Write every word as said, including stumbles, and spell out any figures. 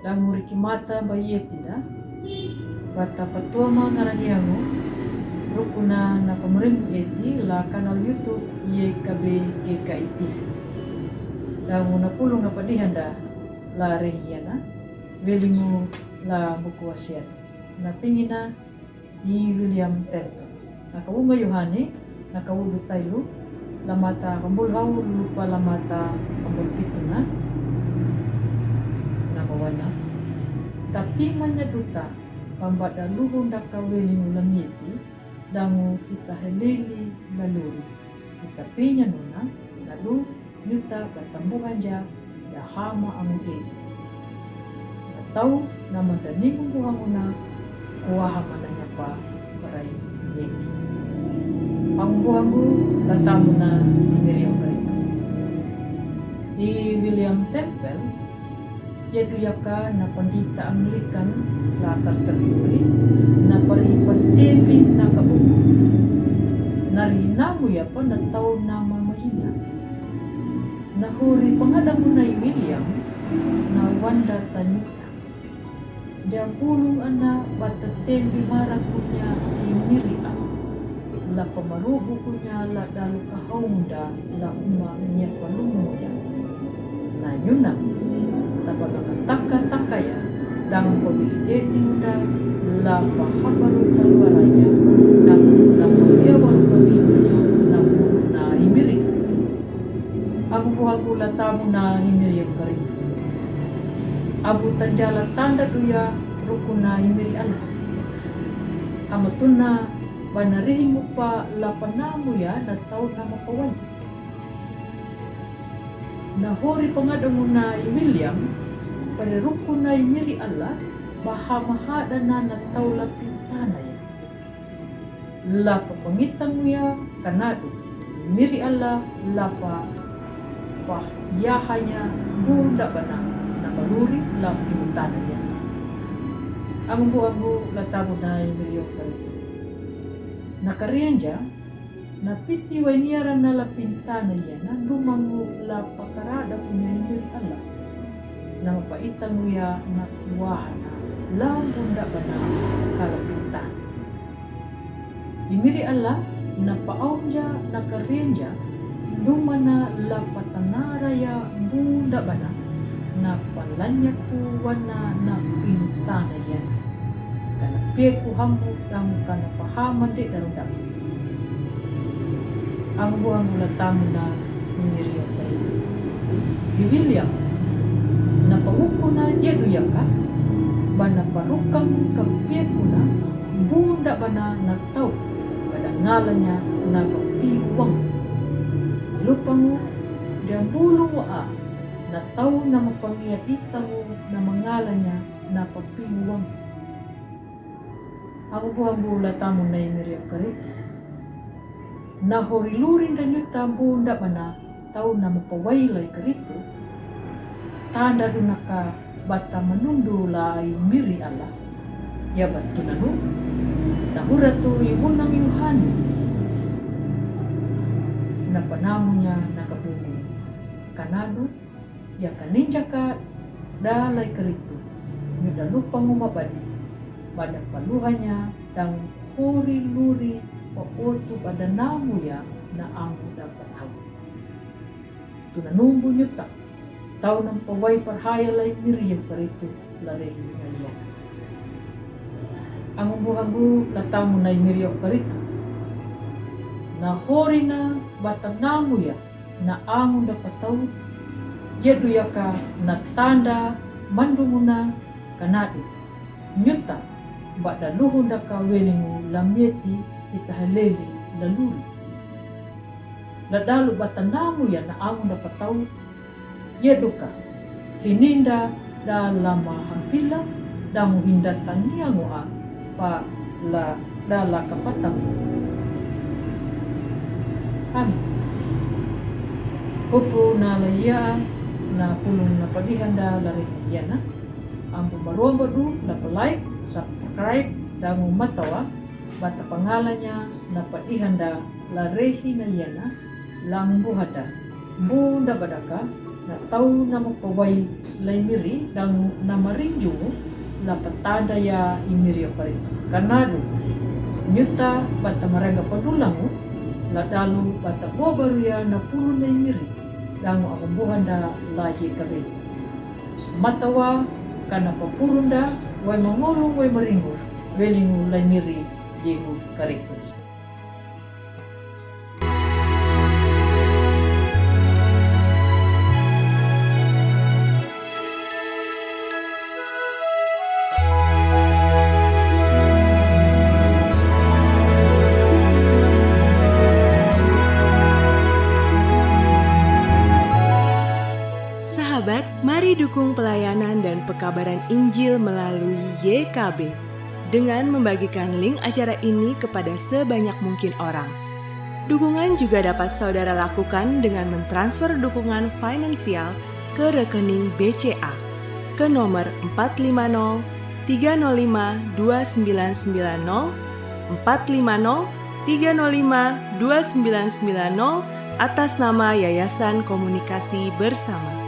Dangu riki mata ba ieti da. Bata patuama ngarangiangu. Rukuna na pamreng ieti la kanal YouTube Y K B K K I T V. Dangu na pulung na padihanda la rehiana. Welingu la buku wasiat. Na pingina i William Temple. Na kawunga Yohane, na kawudu tailu, la mata kambul hau lupa la mata kambul pitu na, na mawana. Tapi manya duta, pambada luhun daka welingu la mieti, dangu kita heleli la luri. Kita pinya nuna, lalu nyuta batambuhanja ya hama angu e. Tau na mata ningu buhanguna kuaha mananya pa parai neti. Angu buhangu latamuna i Miriam Karitu. I William Temple, ya duyaka na pandita Anglikan la Canterbury, na pari patevi na kabuku. Na rinamu ya pa na tau na mamahina. Na hori pangadamu na i William, na wanda tanyuta. Dia pulung ana bata tembi mara kunya i Miri a. La pamarubu kunya la dalu kahaunda la uma nya palumu ya. Na yuna, taba taka taka ya, dang pabili eti unda la pahabaru kaluaranya, dang la pabiawaru kabinya, na pulung na i Miri. Agu buhagu la tamu na i Miri Karitu. Abu tanjala tanda duya rukuna i Miri Allah. Amatuna bana rihingu pa la panamu ya na tau na mapawai. Na hori pangadamu na i William, pare rukuna i Miri Allah, baha mahada na na tau la pintana ya. La papangitangu ya kanadu, Miri Allah la pa, pa yahanya bunda bana na baluri la pintana ya. Angbu angbu la tabu na i Miri Karitu. Na karianja, na piti wainiara na la pintana ya na dumangu la pakarada kunya i Miri Allah. Na mapaitangu ya na kuahana la bunda bana kala pintana. I Miri Allah na paaunja na karianja dumana la patanara ya bunda bana na palanyaku wana na pintana ya. Kana peku hambu damu kana pahamande daruda. Angbu angbu la tamu na i Miri Karitu. I William na pangukuna ya duyaka bana parukang ka pekuna bunda bana na tau pada ngalanya na papiwang. Lupangu dia bulu wa a na tau na mapangia itangu na mangalanya na papiwang. Angbu angbu la tamu na i Miri Karitu. Na hori lurin da nyuta bunda bana tau na mapawai la i Karitu. Tanda dunaka bata manundu la i Miri Allah. Ya batu nanu. Na huratu i bunang Yohane. Na panamunya na kabungu. Kanadu. Ya kaninjaka da la i Karitu, nyuda lupangu mabadi, bada paluhanya dang hori luri pa otu bada namu ya na angu da patau. Tuna numbu nyuta, tau na pawai parhaya la i Miri Karitu la rehi na ya. Angbu angbu la tamu na i Miri Karitu. Na hori na bata namu ya, na angu da patau, ya duyaka na tanda mandunguna kanadu. Nyuta, bada luhun daka welingu la mieti ita haleli la luri. La dalu bata namu ya na angu da patau, ya duka. Hininda da lama hampila, da muhinda tangiangu a pa la da la kapatamu. Amin. Hupu na la ya na pulung na padihanda la rehi na ya na. Angbu maruamba du la pa like, subscribe, dangu matawa bata pangalanya na padihanda la rehi na ya na. Langbu hada bunda badaka Na tau namapawai lai miri dangu namarinjungu la patanda ya i miri o Karitu. Kanadu nyuta bata maranga padulangu la dalu bata bobaru ya na purunda i miri dangu abu buhanda la ye kabe. Matawa kana papurunda wai mangolu wai maringu welingu lai miri yehu Karitu. Sahabat, mari dukung pelayanan dan pekabaran Injil melalui Y K B dengan membagikan link acara ini kepada sebanyak mungkin orang. Dukungan juga dapat saudara lakukan dengan mentransfer dukungan finansial ke rekening B C A ke nomor empat lima nol tiga nol lima dua sembilan sembilan nol, empat lima nol tiga nol lima dua sembilan sembilan nol, atas nama Yayasan Komunikasi Bersama.